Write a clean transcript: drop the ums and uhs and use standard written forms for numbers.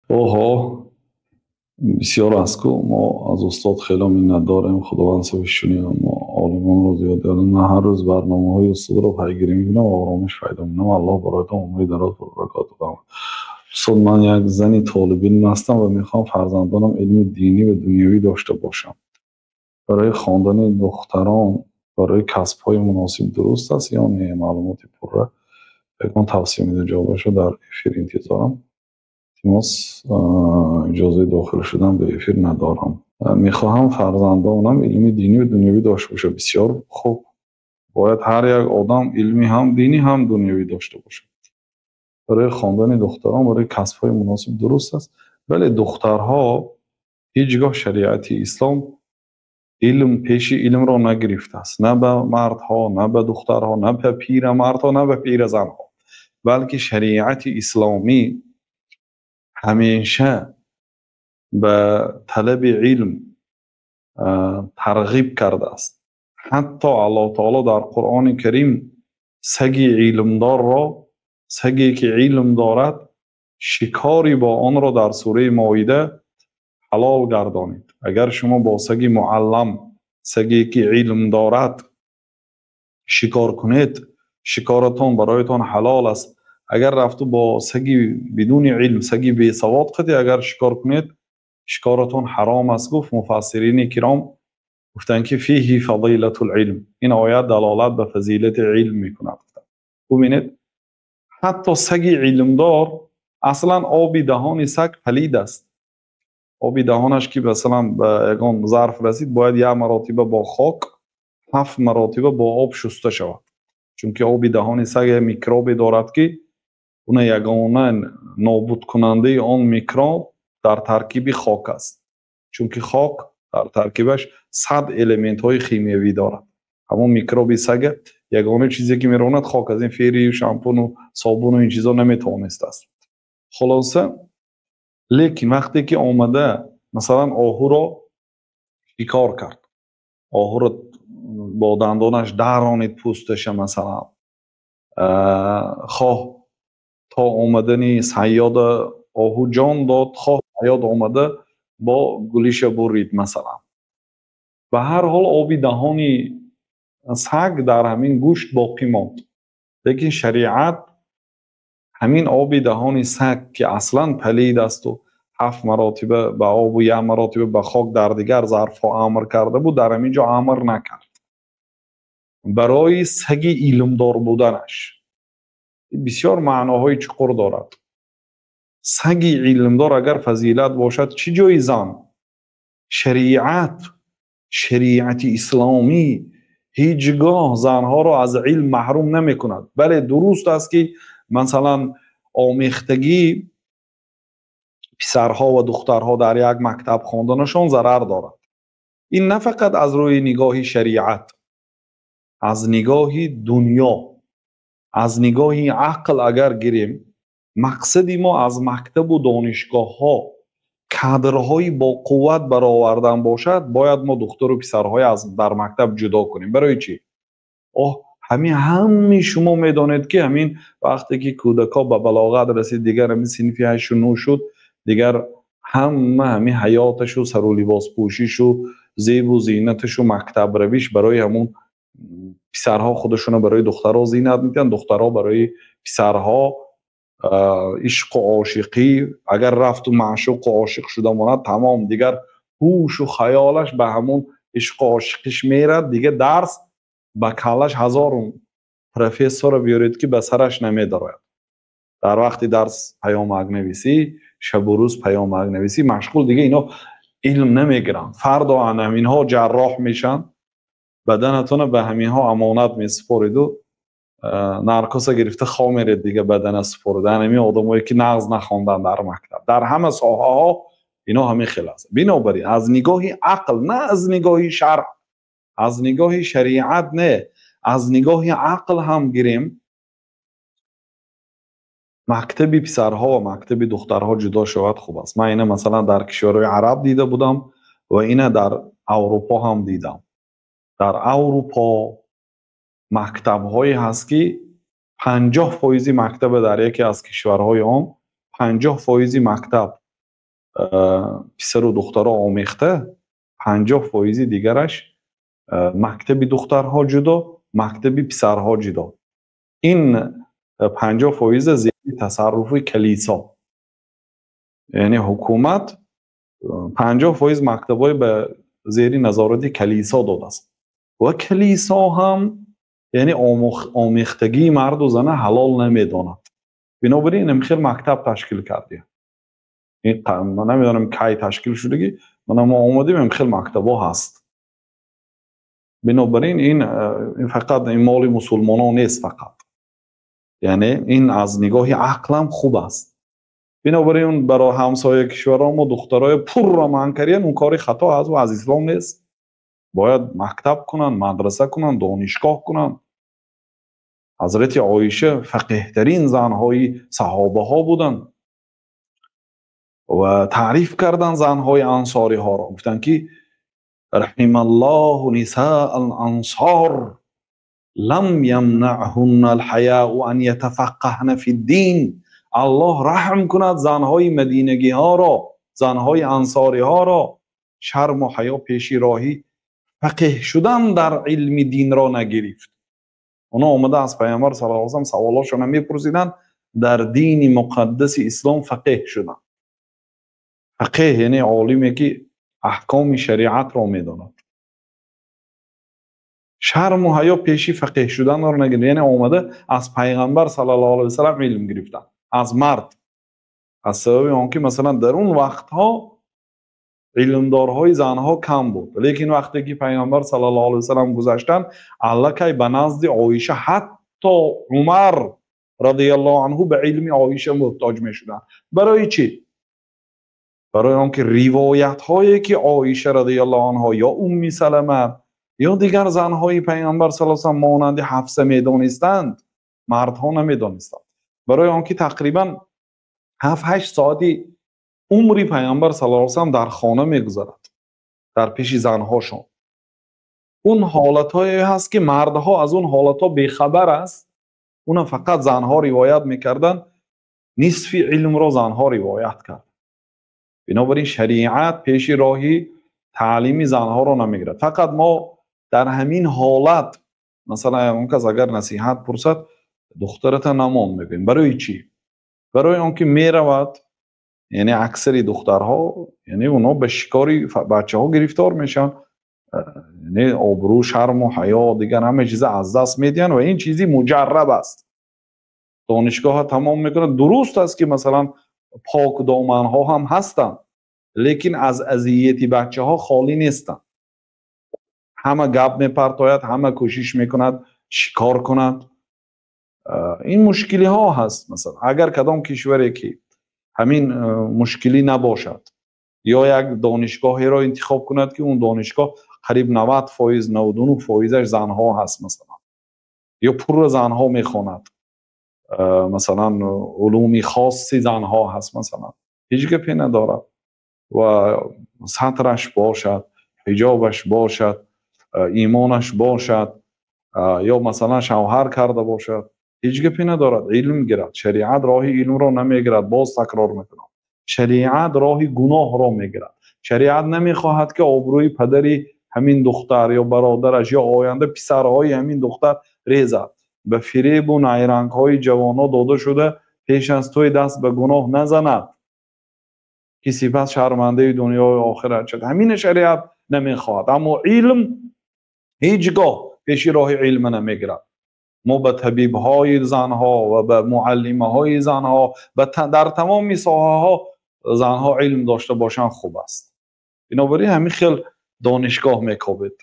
Оҳо, бисёр аст ку. Мо аз устод хело миннат дорем. Худованд сафи мо олимонро зиёд дорад. Ман ҳар рӯз барномаҳои устодро пайгирӣ мекунам ва оромиш пайдо мекунам. Аллоҳ бароятон умри дароз, пурбаракат диҳад. Устод, ман як зани толибилм ҳастам ва мехоҳам фарзандонам илми динӣ ва дунявӣ дошта бошанд. Барои хондани духтарон барои касбҳои муносиб дуруст аст ё не? Маълумоти пурра ягон тавсия медиҳед, ҷавобашро дар эфир интизорам. Илтимос, иҷозаи дохил шудан ба эфир надорам. Мехоҳам фарзандонам илми динӣ ва дунявӣ дошта бошад. Бисёр хуб, бояд ҳар як одам илми ҳам динӣ, ҳам дунявӣ дошта бошад. Барои хондани духтарон барои касбҳои муносиб дуруст аст? Бале, духтарҳо, ҳеҷ гоҳ шариати ислом илм пеши илмро нагирифтааст, на ба мардҳо, на ба духтарҳо, на ба пирамардҳо, на ба пиразанҳо, балки шариати исломӣ ҳамеша ба талаби илм тарғиб кардааст. Ҳатто Аллоҳ таоло дар Қуръони Карим саги илмдорро, саге ки илм дорад, шикори бо онро дар сураи Моида ҳалол гардонид. Агар шумо бо саги муаллам, саге ки илм дорад, шикор кунед, шикоратон бароятон ҳалол аст. Агар рафту бо саги бидуни илм, саги бесавод қати агар шикор кунед, шикоратон ҳаром аст, гуфт. Муфассирини киром гуфтанд, ки фиҳи фазилатул илм, ин оят далолат ба фазилати илм мекунад. Бубинед, ҳатто саги илмдор, аслан оби даҳони саг палид аст. Оби даҳонаш ки, масалан, ба ягон зарф расид, бояд як маротиба бо хок, ҳафт маротиба бо об шуста шавад, чунки оби даҳони саг як микробе дорад, ки уна ягона нобудкунандаи он микроб дар таркиби хок аст, чунки хок дар таркибаш 100 элементҳои химиявӣ дорад. Ҳамон микроби сага ягона чизе ки меронад, хок. Аз ин ферию шампуну собуну ин чизо наметавонистааст. Хулоса, лекин вақте ки омада, масалан, оҳуро шикор кард, оҳуро бо дандонаш даронид пӯсташа, масалан, хоҳ то омадани сайёда оҳу ҷон дод, хоҳ сайёд омада бо гулиша бурид, масалан, ба ҳар ҳол оби даҳони саг дар ҳамин гӯшт боқӣ монд. Лекин шариат ҳамин оби даҳони саг, ки аслан палид асту ҳафт маротиба ба обу як маротиба ба хок дар дигар зарфҳо амр карда буд, дар ҳамин ҷо амр накард барои саги илмдор буданаш. Бисёр маъноҳои чуқур дорад. Саги илмдор агар фазилат бошад, чӣ ҷои зан? Шариат, шариати исломӣ ҳеҷ гоҳ занҳоро аз илм маҳрум намекунад. Бале, дуруст аст, ки, масалан, омехтагии писарҳо ва духтарҳо дар як мактаб хонданашон зарар дорад. Ин на фақат аз рӯи нигоҳи шариат, аз нигоҳи дунё, аз нигоҳи ақл агар гирем, мақсади мо аз мактабу донишгоҳҳо кадрҳои боқувват баровардан бошад, бояд мо духтару писарҳои аз дар мактаб ҷудо кунем. Барои чӣ? Оҳ, ҳамин ҳамаи шумо медонед, ки ҳамин вақте ки кӯдакҳо ба балоғат расид, дигар ҳамин синфи ҳашту нӯ шуд, дигар ҳама ҳамин ҳаёташу, сару либоспӯшишу, зебу зинаташу, мактабравиш барои ҳамун писарҳо худашонро барои духтарҳо зинат медиҳанд, духтарҳо барои писарҳо. Ишқу ошиқӣ агар рафту маъшуқу ошиқ шуда монад, тамом, дигар ҳушу хаёлаш ба ҳамун ишқу ошиқиш мерад. Дигар дарс ба каллаш ҳазор профессорро биёред, ки ба сараш намедарояд. Дар вақти дарс паёмакнависӣ, шабу рӯз паёмакнависӣ машғул. Дига ино илм намегиранд. Фардо ан ҳаминҳо ҷарроҳ мешаванд. Баданатона ба ҳаминҳо амонат месупориду наркоса гирифта хоб меред. Дига бадана супорида ҳамин одамое ки нағз нахонданд дар мактаб, дар ҳама соҳаҳо ино ҳамин хел аст. Бинобар ин, аз нигоҳи ақл, на аз нигоҳи шаръ, аз нигоҳи шариат не, аз нигоҳи ақл ҳам гирем, мактаби писарҳо ва мактаби духтарҳо ҷудо шавад, хуб аст. Ман ина, масалан, дар кишварҳои араб дида будам ва ина дар Аврупо ҳам дидам. Дар Аврупо мактабҳое ҳаст, ки 50 фоизи мактаба, дар яке аз кишварҳои он 50 фоизи мактаб Писару духтарҳо омехта, 50% дигараш мактаби духтарҳо ҷудо, мактаби писарҳо ҷудо. Ин 50% зери тасарруфи калисо. Яъне ҳукумат 50% мактабҳои ба зери назорати калисо додааст. Ва калисо ҳам яъне омехтагии марду зана ҳалол намедонад. Бинобар ин ин хел мактаб ташкил кардем. Ман намедонам кай ташкил шудагӣ, мана мо омадем, ин хел мактабҳо ҳаст. Бинобар ин ин фақат ин моли мусулмонон нест фақат. Яъне ин аз нигоҳи ақлам хуб аст. Бинобар ин барои ҳамсоя кишварҳо мо духтарои пурра манъ кардем, он кори хато аст ва аз ислом нест. Бояд мактаб кунанд, мадраса кунанд, донишгоҳ кунанд. Ҳазрати Оиша фақеҳтарин занҳои саҳобаҳо буданд ва таъриф карданд занҳои ансориҳоро. Гуфтанд ки раҳималлоҳу нисаал ансор лам ямнаъҳунна алҳаяу ан ятафаққаҳна фид-дин. Аллоҳ раҳм кунад занҳои мадинагиҳоро, занҳои ансориҳоро, шарму ҳаё пеши роҳи фақеҳ шудан дар илми динро нагирифт. Онҳо омада аз Пайғамбар саллаллоҳу алайҳи васаллам саволҳошонро мепурсиданд, дар дини муқаддаси ислом фақеҳ шуданд. Фақеҳ яъне олиме ки аҳкоми шариатро медонад. Шарму ҳаё пеши фақеҳ шуданро нагирифт, яъне омада аз Пайғамбар саллаллоҳу алайҳи васаллам илм гирифтанд, аз мард. Аз сабаби он ки масалан дар он вақтҳо илмдорҳои занҳо кам буд, лекин вақте ки Пайғамбар саллаллоҳу алайҳи васаллам гузаштанд, аллакай ба назди Оиша ҳатто Умар радияллоҳу анҳу ба илми Оиша муҳтоҷ мешуданд. Барои чӣ? Барои он ки ривоятҳое ки Оиша радияллоҳу анҳо ё Умми Салама ё дигар занҳои Пайғамбар саллаллоҳу алайҳи васаллам монанди Ҳафса медонистанд, мардҳо намедонистанд. Барои он ки тақрибан 7-8 соати умри Пайғамбар саллаллоҳу алайҳи васаллам дар хона мегузарад, дар пеши занҳошон. Он ҳолатҳое ҳаст ки мардҳо аз он ҳолатҳо бехабар аст, уна фақат занҳо ривоят мекарданд, нисфи илмро занҳо ривоят кард. Бинобар ин шариат пеши роҳи таълими занҳоро намегирад. Фақат мо дар ҳамин ҳолат, масалан, он кас агар насиҳат пурсад, духтарата намон мегӯем. Барои чӣ? Барои он ки меравад, яъне аксари духтарҳо, яъне онҳо ба шикори бачаҳо гирифтор мешаванд, яъне обрӯ, шарму ҳаё, дигар ҳама чиза аз даст медиҳанд ва ин чизи муҷарраб аст. Донишгоҳа тамом мекунад. Дуруст аст ки масалан покдоманҳо ҳам ҳастанд, лекин аз азияти бачаҳо холӣ нестанд. Ҳама гап мепартояд, ҳама кӯшиш мекунад шикор кунад. Ин мушкилиҳо ҳаст. Масалан, агар кадом кишваре ки ҳамин мушкилӣ набошад, ё як донишгоҳеро интихоб кунад ки он донишгоҳ қариб 90%, 99%-аш занҳо ҳаст, масалан, ё пурра занҳо мехонад, масалан улуми хоси занҳо ҳаст, масалан, ҳеҷ гапе надорад ва сатраш бошад, ҳиҷобаш бошад, имонаш бошад, ё масалан шавҳар карда бошад, ҳеҷ гапе надорад, илм гирад. Шариат роҳи илмро намегирад, боз такрор мекунам. Шариат роҳи гуноҳро мегирад. Шариат намехоҳад ки обрӯи падари ҳамин духтар ё бародараш ё оянда писарҳои ҳамин духтар резад. Ба фиребу найрангҳои ҷавонҳо дода шуда пеш аз той даст ба гуноҳ назанад, ки сипас шармандаи дунёи охират шавад. Ҳамина шариат намехоҳад. Аммо илм ҳеҷ гоҳ пеши роҳи илм намегирад. Мо ба табибҳои занҳо ва ба муаллимаҳои занҳо, дар тамоми соҳаҳо занҳо илм дошта бошанд хуб аст. Бинобар ин ҳамин хел донишгоҳ мекобед.